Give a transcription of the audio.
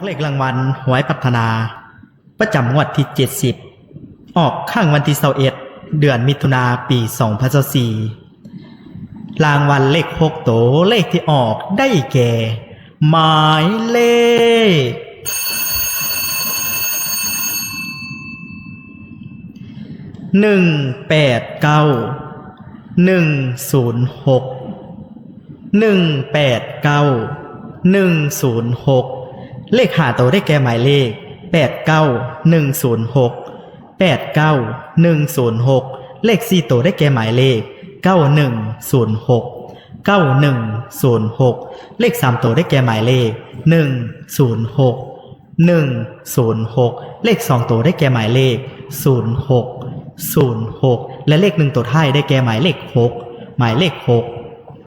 ເລກລາງວັນຫວຍພັດທະນາ ປະຈຳງວດທີເຈັດສິບ ອອກຄັ້ງວັນທີຊາວເອັດ ເດືອນມິຖຸນາ ປີສອງພັນຊາວສີ່ ລາງວັນເລກຫົກໂຕ ເລກທີ່ອອກໄດ້ແກ່ ໝາຍເລກ ໜຶ່ງແປດເກົ້າ ໜຶ່ງສູນຫົກ ໜຶ່ງແປດເກົ້າ ໜຶ່ງສູນຫົກ ເລກຫ້າໂຕໄດ້ແກ່ໝາຍເລກ ແປດເກົ້າ ໜຶ່ງສູນຫົກ ແປດເກົ້າ ໜຶ່ງສູນຫົກ ເລກສີ່ໂຕໄດ້ແກ່ໝາຍເລກ ເກົ້າໜຶ່ງສູນຫົກ ເກົ້າໜຶ່ງສູນຫົກ ເລກສາມໂຕໄດ້ແກ່ໝາຍເລກ ໜຶ່ງສູນຫົກ ໜຶ່ງສູນຫົກ ເລກສອງໂຕໄດ້ແກ່ໝາຍເລກ ສູນຫົກ ສູນຫົກ ແລະ ເລກໜຶ່ງໂຕທ້າຍໄດ້ແກ່ໝາຍເລກຫົກ ໝາຍເລກຫົກ